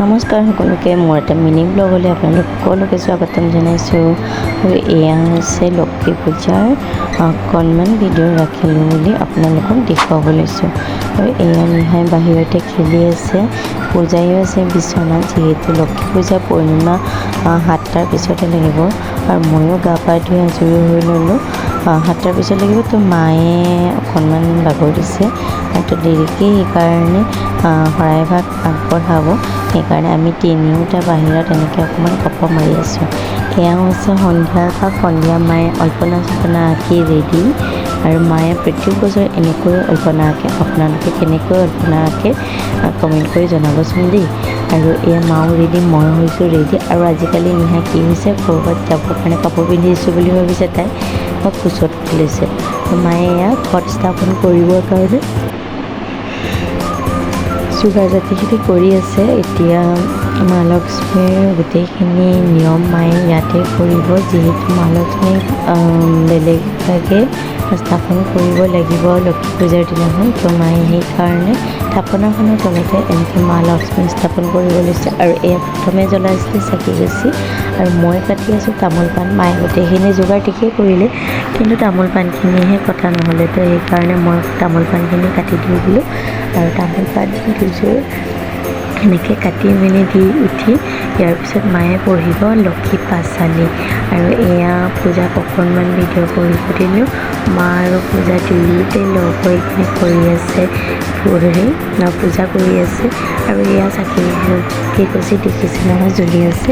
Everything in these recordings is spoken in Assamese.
নমস্কাৰ সকলোকে, মোৰ এটা মিনি ব্লগলৈ আপোনালোক সকলোকে স্বাগতম জনাইছোঁ। আৰু এয়া হৈছে লক্ষী পূজাৰ অকণমান ভিডিঅ' ৰাখিলোঁ বুলি আপোনালোকক দেখুৱাব লৈছোঁ। আৰু এয়া নিহাই বাহিৰতে খেলি আছে, পূজাইও আছে বিচনাত, যিহেতু লক্ষী পূজা পূৰ্ণিমা 7টাৰ পিছতে লাগিব। আৰু ময়ো গা পা ধুই আজৰি হৈ ল'লোঁ। 7টাৰ পিছত লাগিব, তো মায়ে অকণমান বাগৰ দিছে, তো দেৰিকৈ সেইকাৰণে শৰাই ভাগ আগবঢ়াব। সেইকাৰণে আমি তিনিওটা বাহিৰত এনেকৈ অকণমান গপ্প মাৰি আছোঁ। এয়া হৈছে সন্ধিয়াৰ ভাগ। সন্ধিয়া মায়ে অল্পনা চল্পনা আঁকি ৰেডি। আৰু মায়ে প্ৰত্যেক বছৰ এনেকৈ অল্পনা আঁকে। আপোনালোকে কেনেকৈ অল্পনা আঁকে কমেণ্ট কৰি জনাবচোন দেই। আৰু এয়া মাও ৰেডি, ময়ো হৈছোঁ ৰেডি। আৰু আজিকালি নিহা কি হৈছে, ক'ৰবাত যাবৰ কাৰণে কাপোৰ পিন্ধিছোঁ বুলি ভাবিছে তাই, বা কোচত উঠি লৈছে। মায়ে এয়া ঘট স্থাপন কৰিবৰ কাৰণে যোগাৰ জাতিখিনি কৰি আছে। এতিয়া মা লক্ষ্মীৰ গোটেইখিনি নিয়ম মায়ে ইয়াতে কৰিব, যিহেতু মা লক্ষ্মীক বেলেগভাগে স্থাপন কৰিব লাগিব লক্ষী পূজাৰ দিনাখন। তো মায়ে সেইকাৰণে থাপনাখনৰ তলতে এনেকৈ মা লক্ষ্মী স্থাপন কৰিব লৈছে। আৰু এয়া প্ৰথমে জ্বলাইছিলে চাকি গছি, আৰু মই কাটি আছোঁ তামোল পাণ। মায়ে গোটেইখিনি যোগাৰ ঠিকেই কৰিলে, কিন্তু তামোল পাণখিনিহে কটা নহ'লে, তো সেইকাৰণে মই তামোল পাণখিনি কাটি দিওঁ বোলো। আৰু তামোল পাণ দুযোৰ এনেকৈ কাটি মেলি দি উঠি ইয়াৰ পিছত মায়ে পঢ়িব লক্ষী পাঁচালী। আৰু এয়া পূজাক অকণমান ভিডিঅ' কৰিব দিলোঁ। মা আৰু পূজা দুয়োটাই লগ হৈ কিনে কৰি আছে, পূজা কৰি আছে। আৰু এয়া চাকি গছি দেখিছে নহয় জ্বলি আছে।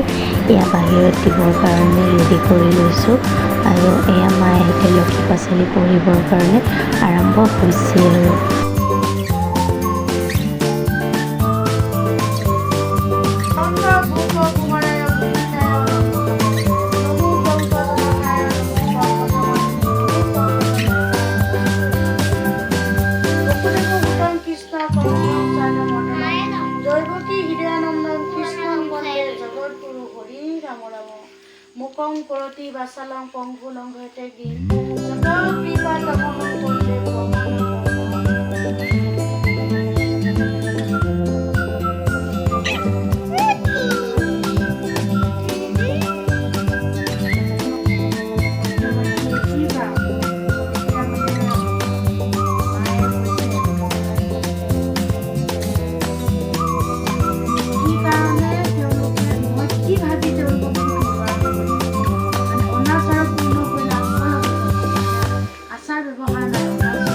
এয়া বাহিৰত দিবৰ কাৰণে ৰেডি কৰি লৈছোঁ। আৰু এয়া মায়ে এতিয়া লক্ষী পাঁচালী পঢ়িবৰ কাৰণে আৰম্ভ হৈছে। আৰু মুকং কৰতি বাচালং পংগু লংঘতে গিম যত কৃপা তমহং বন্দে ব্ৰহ্মানন্দম। আচাৰ ব্যৱহাৰ নাই।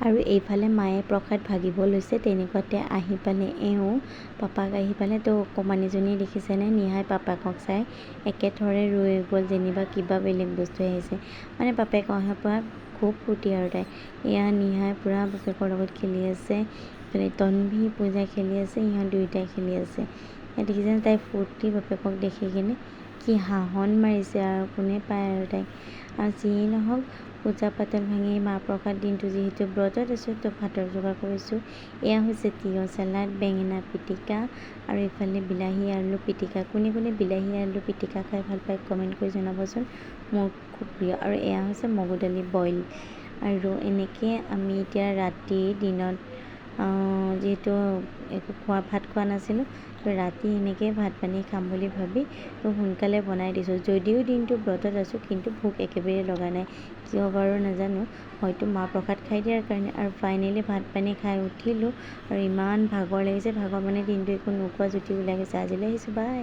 আৰু এইফালে মায়ে প্ৰসাদ ভাগিব লৈছে, তেনেকুৱাতে আহি পালে এওঁ, পাপাক আহি পালে। তো অকণমানিজনীয়ে দেখিছেনে, নিহাই পাপাকক চাই একেথৰে ৰৈ গ'ল, যেনিবা কিবা বেলেগ বস্তু আহিছে। মানে বাপেক অহাৰ পৰা খুব ফূৰ্তি আৰু তাই। এয়া নিহাই পূৰা বাপেকৰ লগত খেলি আছে, ইফালে তনভি, পূজা খেলি আছে, ইহঁত দুয়োটাই খেলি আছে। ইয়াত দেখিছেনে তাই ফূৰ্তি বাপেকক দেখি কিনে কি হাঁহন মাৰিছে আৰু কোনে পায় আৰু তাইক। আৰু যিয়েই নহওক, পূজা পাতল ভাঙি মাহ প্ৰসাদ দিনটো যিহেতু ব্ৰতত আছোঁ, তো ভাতৰ যোগাৰ কৰিছোঁ। এয়া হৈছে তিয়ঁহ চালাড, বেঙেনা পিটিকা আৰু ইফালে বিলাহী আলু পিটিকা। কোনে কোনে বিলাহী আলু পিটিকা খাই ভাল পায়, কমেণ্ট কৰি জনাবচোন। মোৰ খুব প্ৰিয়। আৰু এয়া হৈছে মগু দালি বইল। আৰু এনেকৈ আমি এতিয়া ৰাতি, দিনত যিহেতু একো খোৱা, ভাত খোৱা নাছিলোঁ, তো ৰাতি এনেকৈ ভাত পানী খাম বুলি ভাবি তো সোনকালে বনাই দিছোঁ। যদিও দিনটো ব্ৰতত আছোঁ, কিন্তু ভোক একেবাৰে লগা নাই। কিয় বাৰু নাজানো, হয়তো মাহ প্ৰসাদ খাই দিয়াৰ কাৰণে। আৰু ফাইনেলি ভাত পানী খাই উঠিলোঁ আৰু ইমান ভাগৰ লাগিছে। ভাগৰ মানে দিনটো একো নোখোৱা জুতি ওলাই গৈছে। আজিলৈ আহিছোঁ, বাই।